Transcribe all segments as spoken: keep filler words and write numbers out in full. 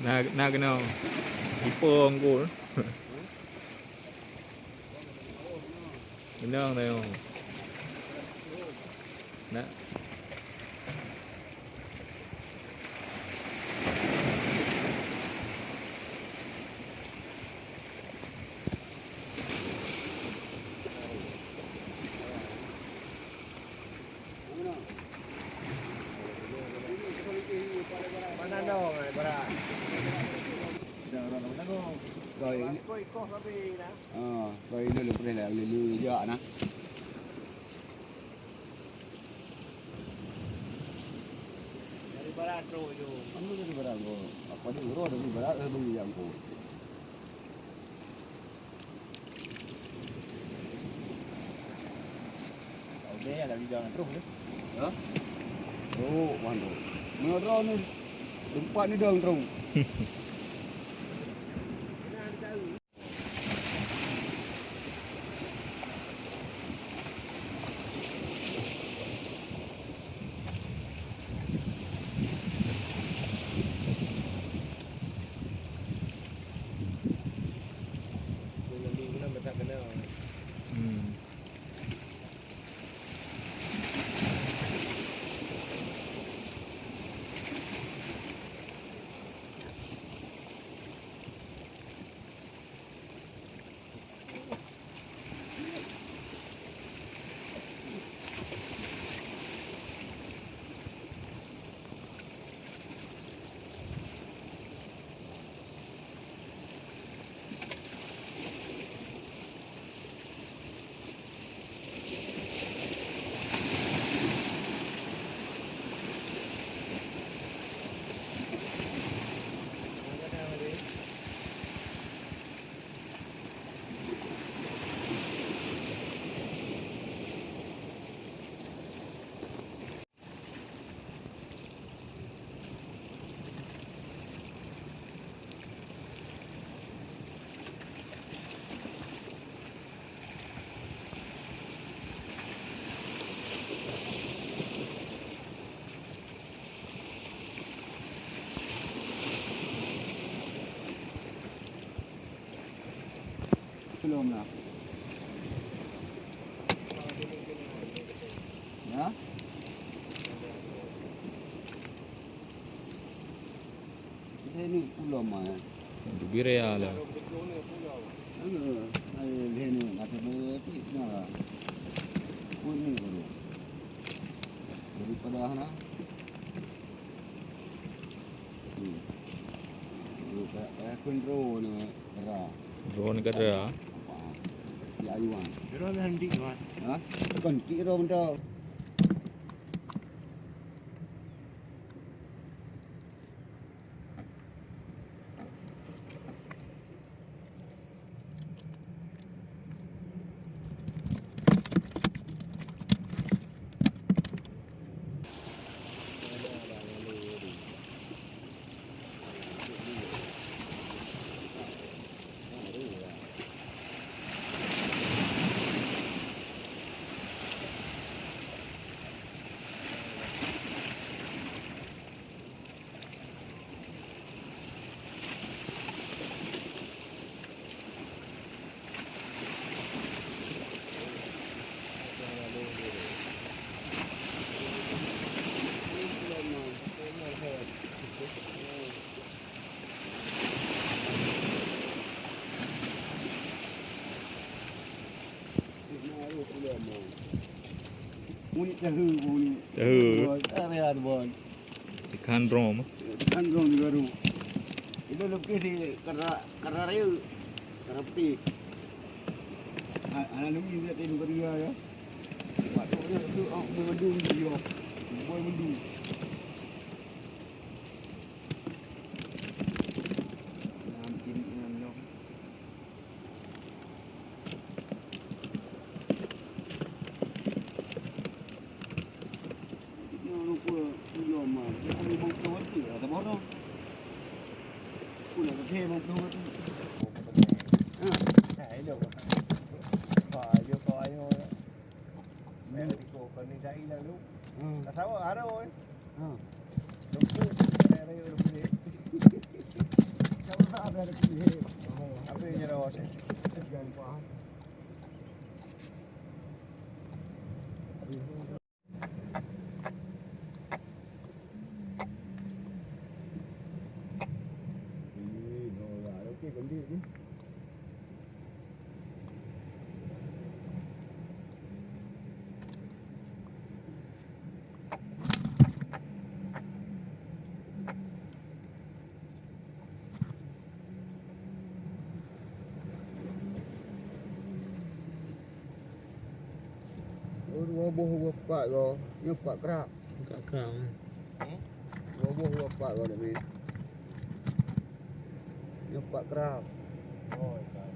Na, na keunoe. Ipo anggô. Keunoe na. Na. Ah, kau ini lho preh lah, lho, lho, jak nah. Dari barat tu, tu. Kamu dari barat, kau. Apa dia, roh dari barat, saya beli yang kau. Oke, ada bidang terus ni. Ha? Terus, wan tu. Menurut ni, tempat ni dah terus. Hmm. Belum lah. Ya? Ini pulau mana? Dubire ya lah. Anu, ai lheuh ni, kata dia, tapi, nah. Pun ni baru. Daripada hana. Hmm. Daripada, eh, pun drone ni, dera. Drone ke dera? Apa? Di ayuan. Drone handi, Mat. Ha? Bukan, di drone dah. Munik tahu, munik. Tahu. Bon, area bon. Ikan drom. Ikan drom di baru. Itu lebih di kara, kara raya. Kara putih. Ha, anak nunggu dia tadi berdua ya. Waktu dia tu, oh, mendung dia. Boy mendung. Nah, bikin dengan nyok. Oh, dua boh, dua pakat go. Nyoe pakat krab. Pakat krab, eh. Hmm? Dua boh, dua pakat go, Dak Min. Nyoe pakat krab. Oh, ikan.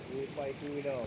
Lupa itu dah.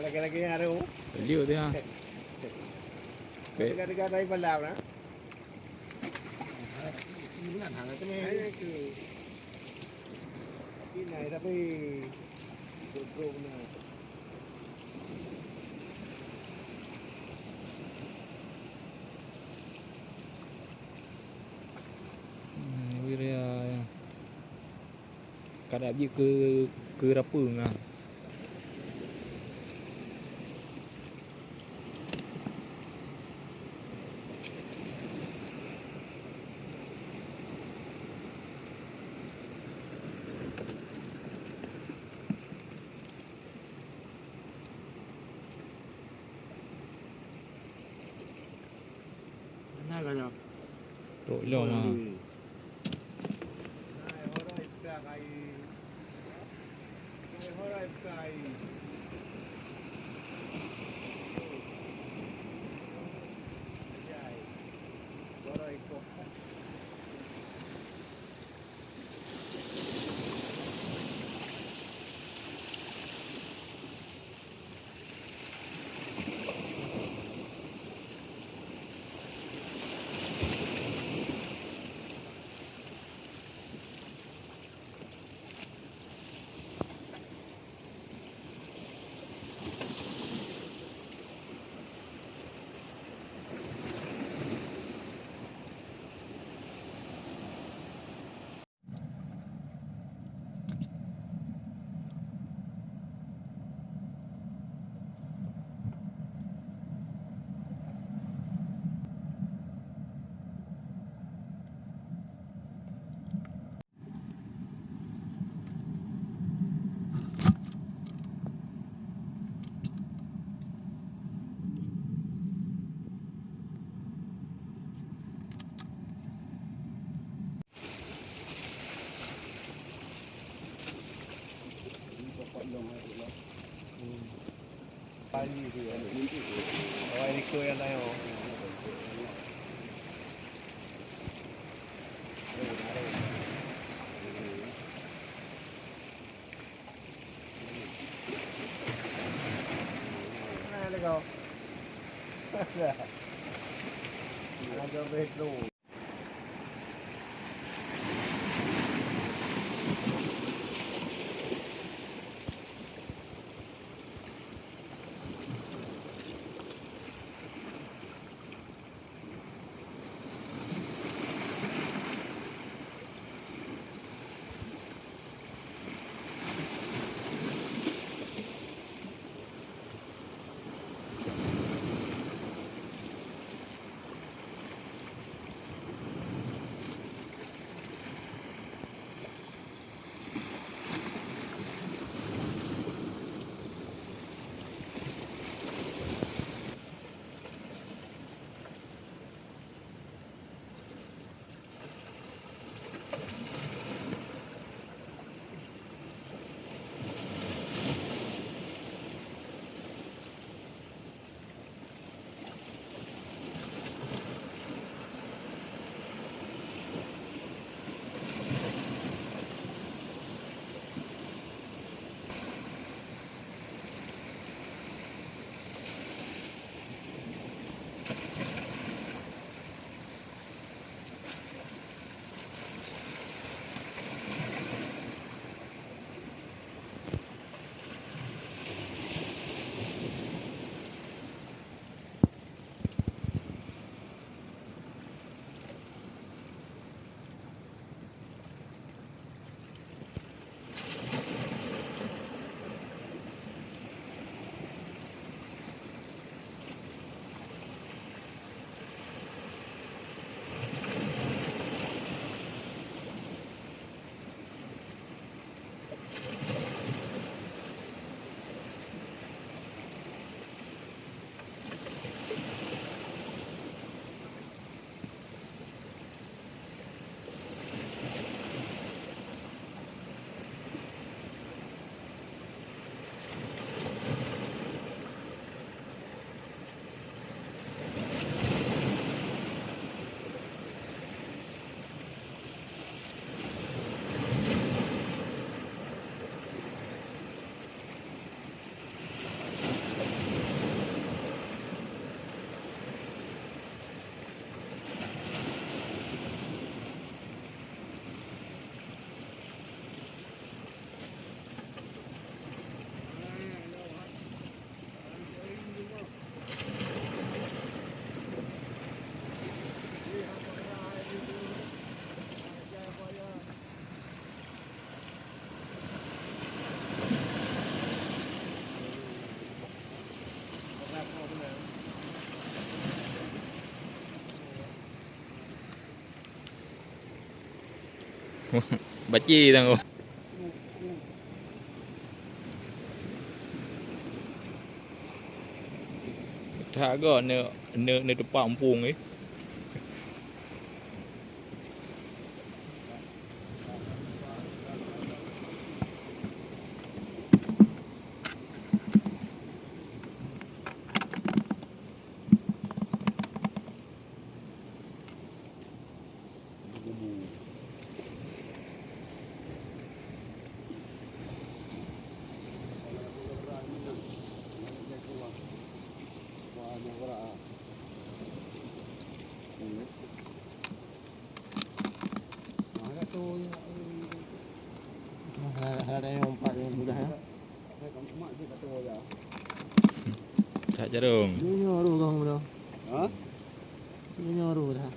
Lagi-lagi yang ada. Liu dia. Pe- Dekat-dekat dari malam lah. Ini kan hang tu ni. Ada tu. Tapi naik tapi. Bro, bro, benar. Hmm, wiria, ya. Kadang jih keu, keu rapeung ah. Trok lom ah. Baci tanggong. That go ne, ne, ne tepak empung eh. That jarong. Nyoe roh gong bro. Ha? Nyoe roh dah.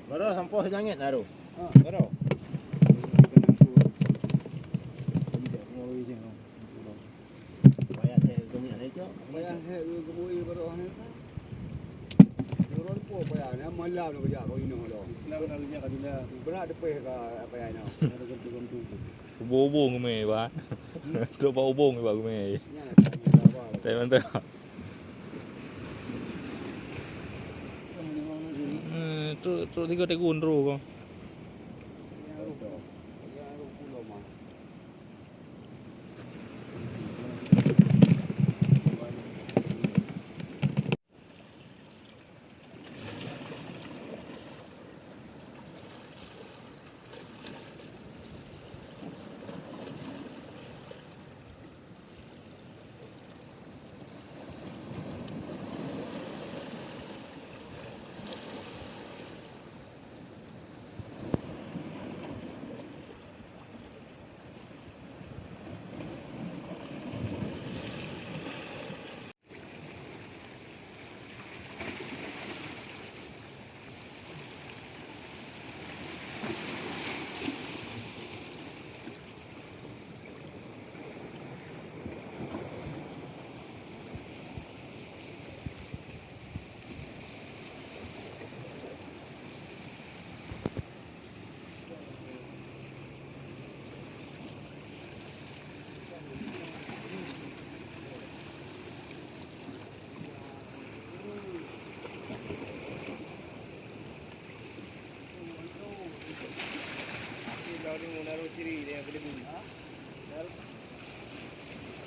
Baru sampoe jangét baru. Ha. Baru. Payah teh geumiet ni, Cok. Payah teh geumiet baru ni. Turun po payah ni, malam nak jak kau inoe dah. Malam nak jak kau dah. Berat depeh ka payah ni. Ubong-ubong geumé, bah. Trok bak ubong bak geumé. Nyan, tak ada apa. Tak ada apa. Trok tiga tiga undro ko.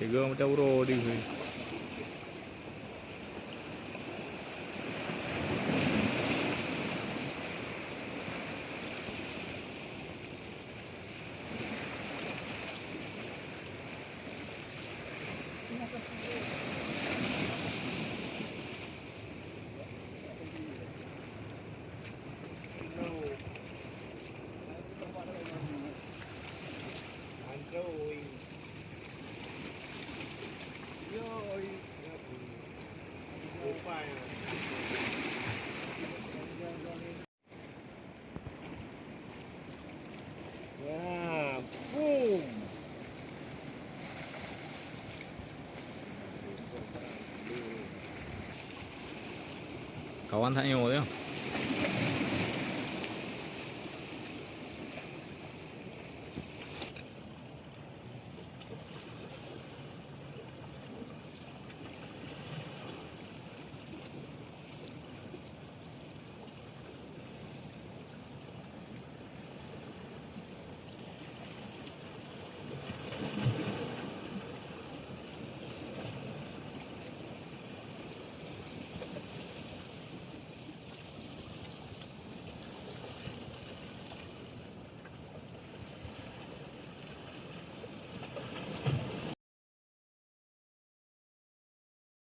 Tiga macam uroe di sini. Wah, boom. Kawan that nyoe tu.